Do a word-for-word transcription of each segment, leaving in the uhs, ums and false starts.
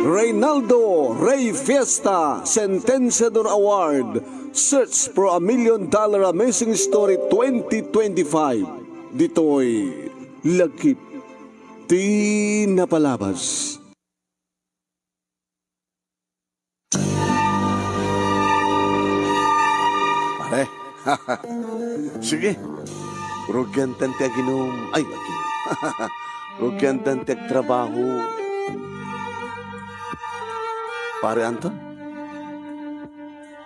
Reynaldo Rey Fiesta Sentenciador Award, Search for a Million Dollar Amazing Story twenty twenty-five. Ditoy Lagip ti Napalabas. Pare. Sige. Rugianten ti aginum. Ay, aginum. Rugianten ti agtrabaho. Pare Anton?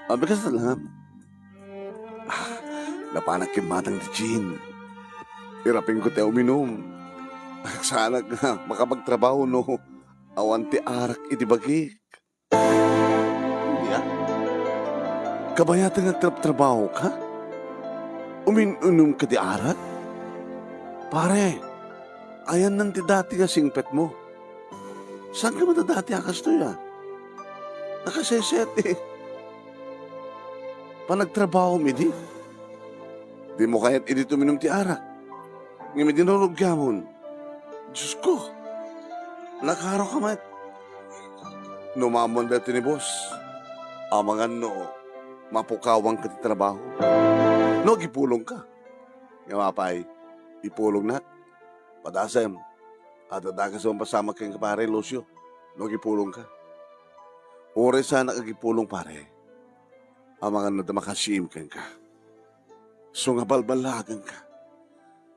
Abi, kasta lang. Ah, napanak kimmatang ti gin. Irapingko ti uminum. Saanak nga makapagtrabaho no awan ti arak iti bagik. Ania? Kabayaten nga agtrabtrabahoka? Umin-inumka ti arak? Pare, ayanna ti dati nga singpetmo. Saanka met a dati a kastoy a? Nakasaysayaat ti panagtrabahom idi. Dimo kayat idi uminum ti arak. Ngem idi no rugiamon, Diosko, nakaaro ka met. No maammoan daytoy ni boss, amangan no mapukawanka ti trabaho. No agipulongka. Ngem apay, ipulongnak. Padasem, adda dakes a mapasamak kenka, pare Lucio, no agipulongka. Uray saanak agipulong, pare, amangan no adda makasiim kenka. Isu nga balballagenka.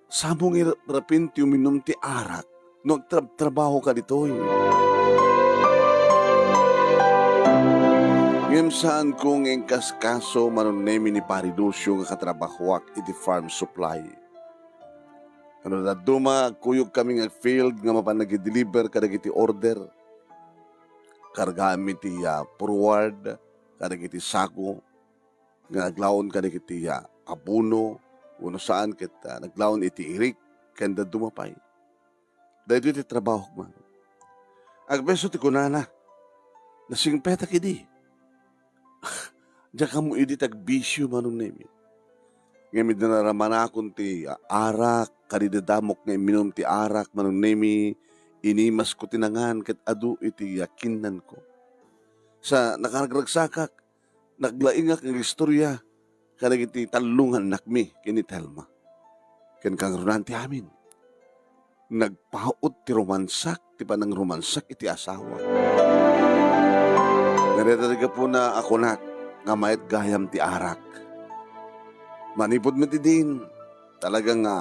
Saanmo nga irap-rapin ti uminum ti arak no agtrabtrabahoka ditoy. Ngem saanko nga inkaskaso Manong Nemi ni Pare Lucio nga katrabahoak iti farm supply. Kada dadduma, agkuyogkami nga field nga mapan nagideliver kadagiti order. Kargaanmi ti, ah, forward kadagiti sako nga aglaon kadagiti, ah, abono wenno saan ket, ah, naglaon iti irik ken dadduma pay. Daytoy ti trabahok man. Agpayso ti kunana, nasingpetak idi. Diak ammo idi ti agbisio, Manong Nemi. Ngem idi naramanakon ti arak, kadi dadamok nga imminum ti arak, Manong Nemi, inimasko ti nangan ket adu iti yakinnanko. Sa nakaragragsakak, naglaingak nga agistoria kadagiti tallo nga annakmi ken ni Telma. Ken kangrunaan ti amin, nagpaut ti romansak ti panangrumansak iti asawa. Ngarud, ti gapuna a kunak nga mayat gayam ti arak. Manipud met idin, talaga nga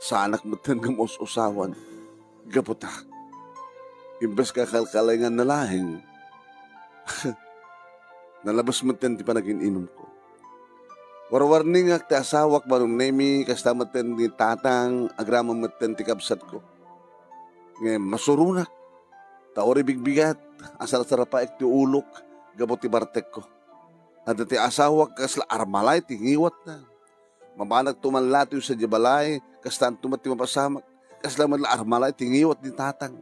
saanak metten nga maus-usawan. Gapu ta, imbes nga kalkalenganna laeng, nalabes metten ti panagin-inumko. Warwarningak ti asawak, Manong Nemi, kasta metten ni tatang, agraman metten ti kabsatko. Ngem masuronak, ta uray bigbigat a sarsarapaek ti ulok gapu ti bartekko. Adda ti asawak kasla armalay ti ngiwatna. Mapanakto man laeng sadiay balay, kastaanto met ti mapasamak. Kasla met la armalay ti ngiwat ni tatang.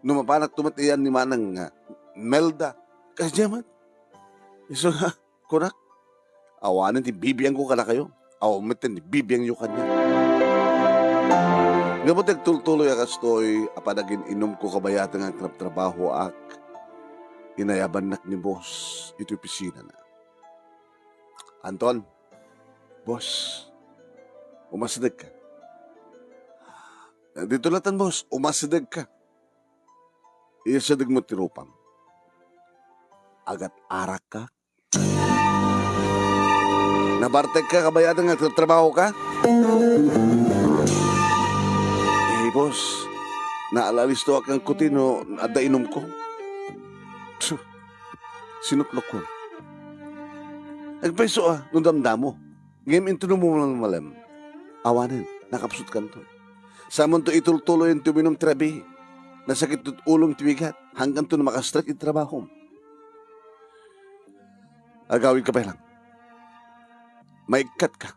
No mapanakto met idiay ni Manang, ah, Melda, kasdiay met. Isu nga, kunak, awanen ti bibiangko kadakayo. Awan met ti bibiangyo kaniak. Gapu ti agtultuloy a kastoy a panagin-inumko kabayaten nga agtrabtrabahoak, inayabannak ni boss iti opisinana. Anton, boss, umasidegka. Dito latan, boss, umasidegka. Iyasidegmo ti rupam. Agat-arakka. Nabartekka kabayaten nga agtrabtrabahoka? Eh, boss, naalistoak nga kuti no adda inumko. Psu, sinutlokon. Agpayso a, no damdamo. Ngem intono mo malem. Awanen, nakapsutkanto. Saanmonto itultuloyen ti uminum ti rabii. Nasakit ti ulom ti bigat, hangganto no makastrek iti trabahom. Agawidka pay lang. Maikkatka.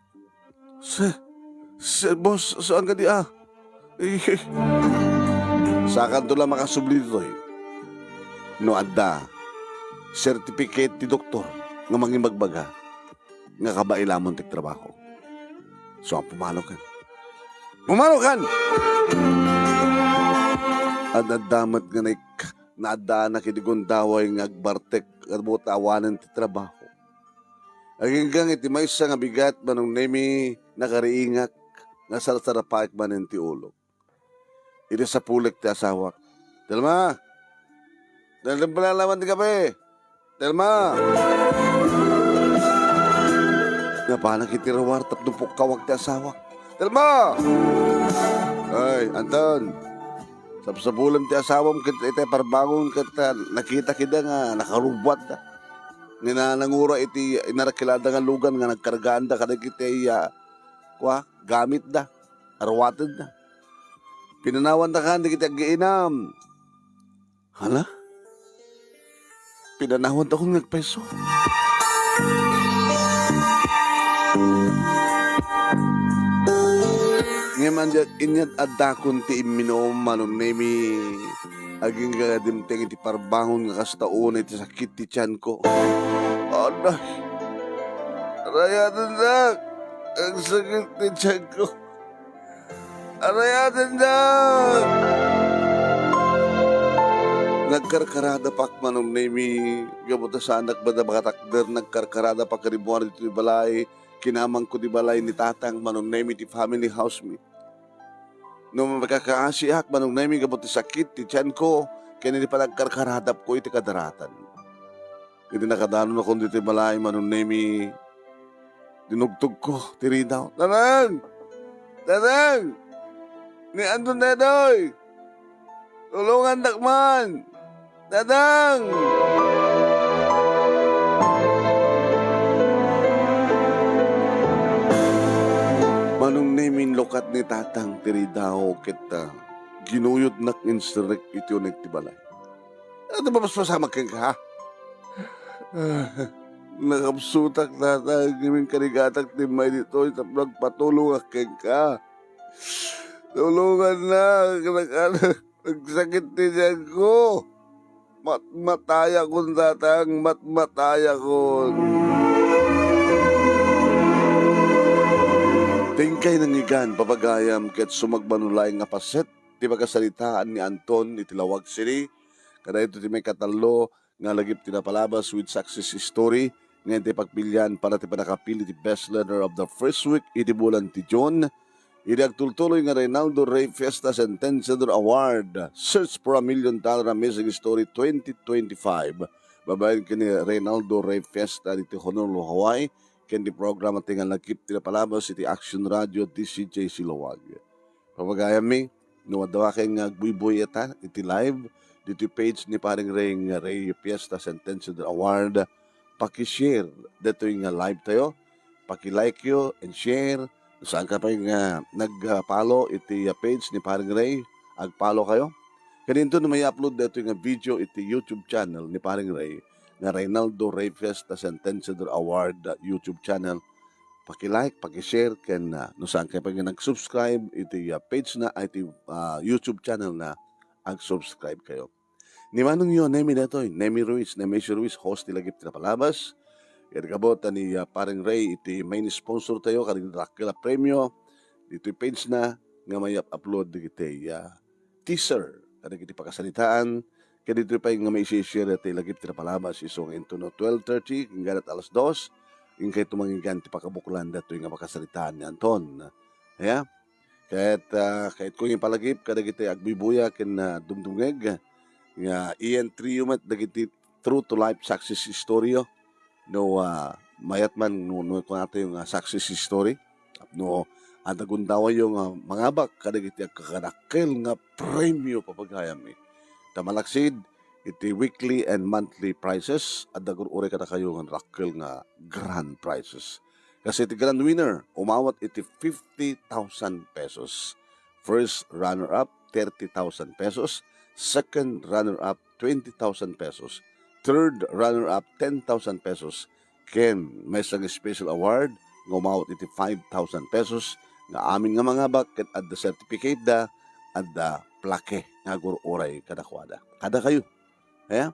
Sir, sir, boss, saan kadi a? Eh, saakanto la makasubli ditoy. No adda, certificate ti doktor nga mangibagbaga nga kabaelamon ti trabaho. So, pumanokan. Pumanokan! Ad-adda met nga naik-, naaddaanak idi gundaway nga agbartek, gapu ta awanen ti trabaho. Aginggang iti maysa nga bigat, Manong Nemi, nakariingak nga sarsarapaek manen ti ulok. Idi sapulek ti asawak, "Telma! Daldem pala laman ti kape! Telma!" Napanak iti ruar tapno pukkawak ti asawak. "Telma!" "Ay, Anton!" Sapsapulem ti asawam ket iti parbangon ket, ah, nakitak ida nga nakarubbuatda. Nga nangura iti inarakilada nga lugan nga nagkargaanda kadagiti, ah, kua, gamitda, aruatedda. Pinanawandakan dagiti aggiinam. Hala? Pinanawandakan nga agpayso. Ngem ania, inyat addakon ti imminum, Manong Nemi. Agingga dimteng iti parbangon nga kasta unay ti sakit ti tianko. Aday! Arayatendak! Agsakit ti tianko! Arayatendak! Nagkarkaradapak, Manong Nemi, gapu ta saanak met a makatakder, nagkarkaradapak rimmuar ditoy balay, kinamangko ti balay ni Tatang, Manong Nemi, ti family house mi. No makakaasiak, Manong Nemi, gapu ti sakit ti tianko, ken iti panagkarkaradapko iti kadaratan. Idi nakadanonakon ditoy balay, Manong Nemi, dinugtogko ti ridaw. "Tatang! Tatang! Ni Anton daytoy! Tulongandak man! Tatang!" Manong Nemi, inlukat ni Tatang ti ridaw ket, ah, ginuyodnak nga inserrek iti uneg ti balay. Ania ti mapaspasamak kenka, ha? "Ah, nakapsutak, Tatang, ngem inkarigatak ti immay ditoy tapno agpatulongak kenka. Tulongannak, nag-, nagsakit ti tianko. Matmatayakon, Tatang, matmatayakon." Ti inkay nangngegan, papagayam, ket sumagmamano laeng nga paset ti pakasaritaan ni Anton iti Laoag City. Kadaytoy ti maikatallo nga lagip ti napalabas with success story nga intay pagpilian para ti pannakapili ti best letter of the first week iti bulan ti June. Idi agtultuloy nga Reynaldo Rey Fiesta Sentenciador Award, Search for a Million Dollar Amazing Story twenty twenty-five. Babaen ken ni Reynaldo Rey Fiesta ditoy Honolulu, Hawaii, ken ti programa ti nga lagip ti napalabas iti Action Radio D C J C Laoag. Papagayammi, no adda kay nga agbuybuya ta iti live, ditoy page ni Paring Rey nga Rey Fiesta Sentenciador Award, paki-share ditoy nga live tayo, paki-like yo and share. Saan ka pay nga nag-follow iti, ah, page ni Paring Rey, ag-follow kayo. Ken inton may upload ditoy nga video iti YouTube channel ni Paring Rey, nga Reynaldo Rey Fiesta Sentenciador Award, ah, YouTube channel, paki-like, paki-share, ken, ah, no saan kayo pay nga nag-subscribe iti, ah, page na, ay, iti, ah, YouTube channel na, ag-subscribe kayo. Ni manongyo, Nemi daytoy, Nemi Ruiz, Nemesio Ruiz, host ti lagip ti napalabas. Ket kabot a ni, ah, Paring Rey iti main sponsor tayo, kadagiti dakkel a premio, ditoy page na, nga may upload dagiti, ah, teaser, kadagiti pakasaritaan, ket ditoy pay nga maisi-share ti lagip ti napalabas, isu nga inton no twelve thirty, hanggang alas dos, inkay tumanggigan ti pakabuklan datoy nga pakasaritaan ni Anton. Aya? Ket, ah, kayatko nga ipalagip kadagiti agbuybuya ken, ah, dumdumngeg nga iyan trio met dagiti true to life success story, no, ah, mayat man no, no kunatayo nga success story. No, adda gundawayyo nga mangabak kadagiti agkakadakkel nga premio, papagayammi. Ta malaksid iti weekly and monthly prizes, adda gur-uray kadakayo nga dakkel nga grand prizes. Kasi ti grand winner, umawat iti fifty thousand pesos. First runner-up, thirty thousand pesos. Second runner-up, twenty thousand pesos. Third runner-up, ten thousand pesos. Ken maysa nga special award nga umawat iti five thousand pesos nga amin nga mangabak ket adda certificate da, adda plaque nga agur-uray kadakuada. Kadakayo. Aya?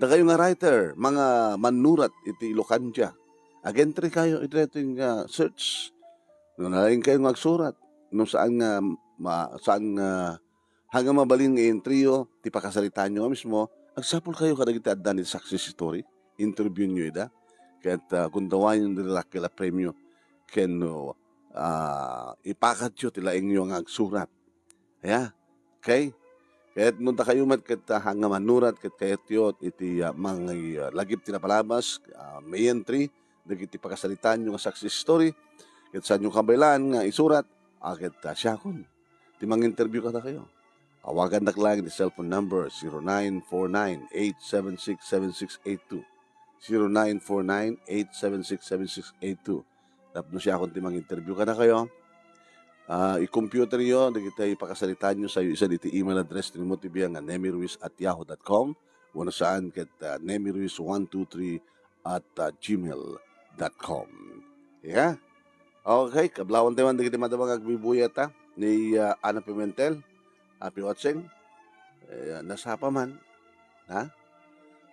Dakayo nga writer, mga mannurat iti Ilocandia, ag-entry kayo iti daytoy nga search. No nalaing kayo nga agsurat, no saan nga ma-, saan nga Haan nga mabalin nga i-entryyo ti pakasaritaanyo nga mismo, agsapulkayo kadagiti adda ni success story, interviewyo ida, ket, ah, gundawayonyo ditoy dakkel a premio ken, ah, ipakatyo ti laingyo nga agsurat. Aya? Okay? Ket no dakayo met ket, ah, haan nga mannurat ket kayatyo iti, ah, mangi-, ah, lagip ti napalabas, ah, ma-entry dagiti pakasaritaanyo nga success story, ket saanyo kabaylaan nga isurat, ah, ket, ah, siakon ti manginterview kadakayo. Awagandak laeng iti cellphone number, zero nine four nine, eight seven six, seven six eight two. Zero nine four nine, eight seven six, seven six eight two. Tapno siakon ti manginterview kadakayo. Ah, i-computeryo dagiti pakasaritaanyo sayo isan iti email address ti Nemo T V nga nemiruiz at yahoo dot com wenno saan ket, ah, nemiruiz one two three at, ah, gmail dot com. Yeah? Okay, kablawan tayo man dagiti madama nga agbibuyat, ah, ni, ah, Ana Pimentel. Happy watching. Eh, nasapa man. Ha?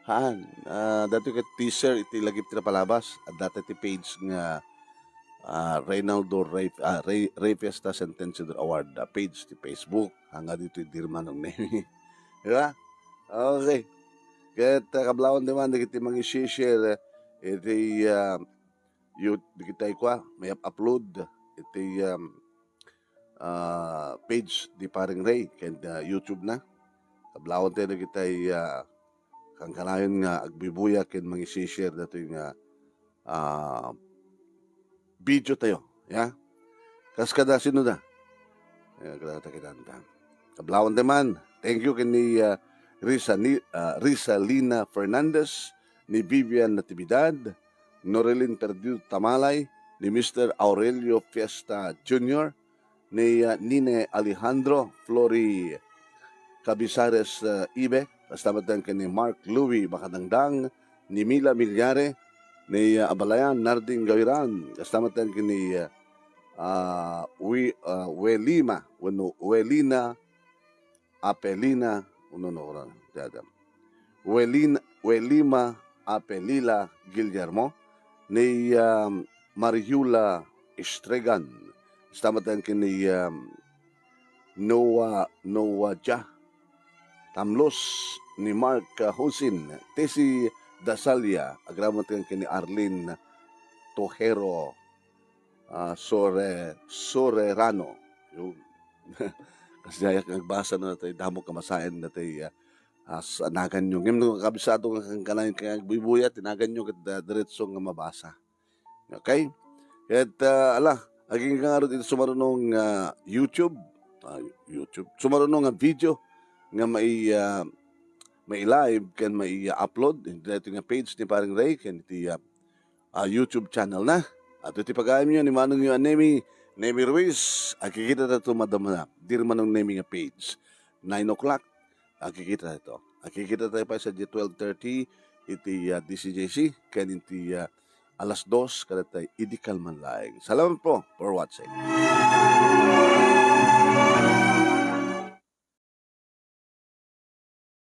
Haan, ah, datoy ket teaser iti lagip ti napalabas. Adda ti page nga, ah, Reynaldo Rey, ah, Rey, Rey Fiesta Centennial Award, ah, page ti Facebook. Haan nga ditoy Dirmanong Nemi. Di ba? Okay. Ket, ah, kablawan tayo man dagiti mangi-share, eh, iti, ah, you-, dagiti kua, may upload iti, um, ah, page ni Paring Ray ken, ah, YouTube na. Kablawan tayo dagiti, ah, kankanayon nga agbibuya ken mangi-share datoy nga, ah, video tayo. Ya? Kas kada sino da? Ayan, kada kita, kita, kita. Kablawan tayo man. Thank you ken ni, ah, Risa ni, ah, Risalina Fernandez, ni Vivian Natividad, Norilyn Perdido Tamalay, ni Mister Aurelio Fiesta Junior, ni, ah, Nine Alejandro, Flori Cabizares, ah, Ibe, kasta met ken ni Mark Louie Makadangdang, ni Mila Milyare, ni, ah, Abalayan Narding Gawiran, kasta met ken ni, ah, ah, Wi-, ah, Welima, wenno Welina Apelina, no, no, no, dada. Welin-, Welima Apelila Guillermo, ni, um, Mariula Estregan, kasta met ken ni, um, Noah, Noah Jah Tamlos, ni Mark, uh, Husin, Tessie Dasalia, agraman ken ni Arlene Tojero, ah, Sore-, Sorerano. Yun. Kasi ayak nga agbasa no, natay damok nga masaen, natay, ah, as anagan nyo. Ngem no, kabisado nga kankanayon nga agbubuya, tinagan nyo ket, ah, diretso nga mabasa. Okay? Ket, ah, ala, agingga ngarud iti sumaruno nga YouTube, ah, YouTube, sumaruno nga video nga mai-, ah, mai-live ken mai-upload iti daytoy nga page ni Paring Ray ken iti, ah, ah, YouTube channel na. At iti pagayamyo ni Manong yo a Nemi, Nemi Ruiz, agkikita tayo madama na, Dirmanong Nemi nga page. Nine o'clock, agkikita tayo. Agkikita tayo pa sa twelve thirty, iti, ah, D C J C, ken iti, ah, alas dos, kada tayo, idi kalman laeng. Salamat po for watching.